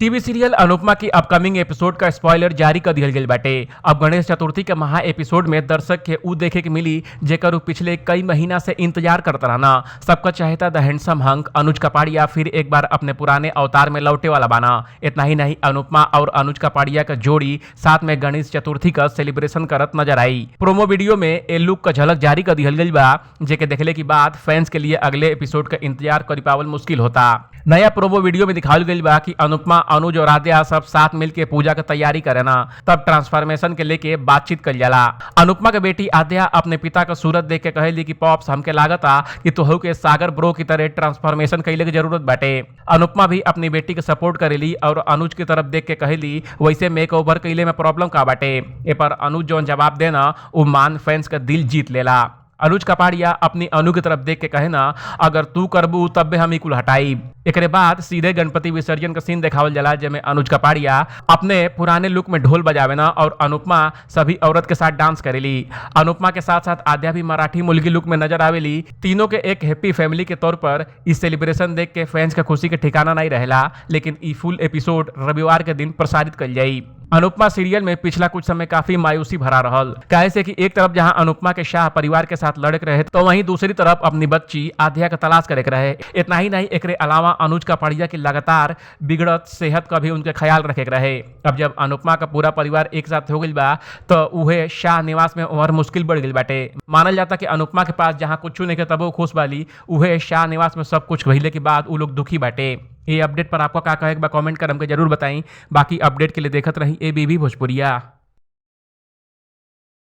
TV serial Anupama की upcoming episode का spoiler जारी कर दिहल गइल बाटे। अब गणेश चतुर्थी के महा एपिसोड में दर्शक के ऊ देखे के मिली जेकर ऊ पिछले कई महीना से इंतजार करत रहना। सबका चाहता the handsome hunk Anuj Kapadia फिर एक बार अपने पुराने अवतार में लौटे वाला बाना। इतना ही नहीं, अनुपमा और अनुज कपाड़िया का जोड़ी साथ में गणेश चतुर्थी का सेलिब्रेशन करत नजर आई। प्रोमो वीडियो में ए लुक का झलक जारी कर दिहल गइल बा, जेके देखले के बाद फैंस के लिए अगले एपिसोड का इंतजार कर पावल मुश्किल होता। नया प्रोमो वीडियो में दिखावल गइल बा कि अनुपमा, अनुज और आद्या सब साथ मिलके पूजा के तैयारी करेना, तब ट्रांसफॉर्मेशन के लेके बातचीत कल जाला। अनुपमा के बेटी आद्या अपने पिता का सूरत देख के कहेली कि पॉप्स, हमके लागता कि तोहू के सागर ब्रो की तरह ट्रांसफॉर्मेशन कइले के जरूरत बाटे। अनुपमा भी अपनी बेटी के सपोर्ट करेली और अनुज की तरफ देख के कहेली वैसे मेकओवर कइले में प्रॉब्लम का बाटे। ए पर अनुज जौन जवाब देना उ मान फैंस का दिल जीत लेला। अनुज कपाड़िया अपनी अनु की तरफ देख के कहे ना, अगर तू करबू तब हम कुल हटाई। एकरे बाद सीधे गणपति विसर्जन का सीन दिखावल जाला, जेमे अनुज कपाड़िया अपने पुराने लुक में ढोल बजावे ना और अनुपमा सभी औरत के साथ डांस करेली। अनुपमा के साथ साथ आद्या भी मराठी मुलगी लुक में नजर आवेली। तीनों के एक हैप्पी फैमिली के तौर पर इस सेलिब्रेशन देख के फैंस के खुशी के ठिकाना नहीं रहेला, लेकिन ई फुल एपिसोड रविवार के दिन प्रसारित कल जाई। अनुपमा सीरियल में पिछला कुछ समय काफी मायूसी भरा रहल, काहे से कि एक तरफ जहां अनुपमा के शाह परिवार के साथ लड़क रहे, तो वहीं दूसरी तरफ अपनी बच्ची आध्या का तलाश करे के रहे। इतना ही नहीं, एकरे अलावा अनुज कपाड़िया की लगातार बिगड़त सेहत का भी उनके ख्याल रखे के रहे। अब जब अनुपमा का पूरा परिवार एक साथ हो गइल बा तो उहे शाह निवास में और मुश्किल बढ़ गइल बाटे। मानल जाता कि अनुपमा के पास जहाँ कुछ नहीं के तबो खुश बाली, उहे शाह निवास में सब कुछ भइले के बाद उ लोग दुखी बाटे। ये अपडेट पर आपका का कहे के बा कमेंट कर हमके जरूर बताई। बाकी अपडेट के लिए देखत रही एबीबी भोजपुरिया।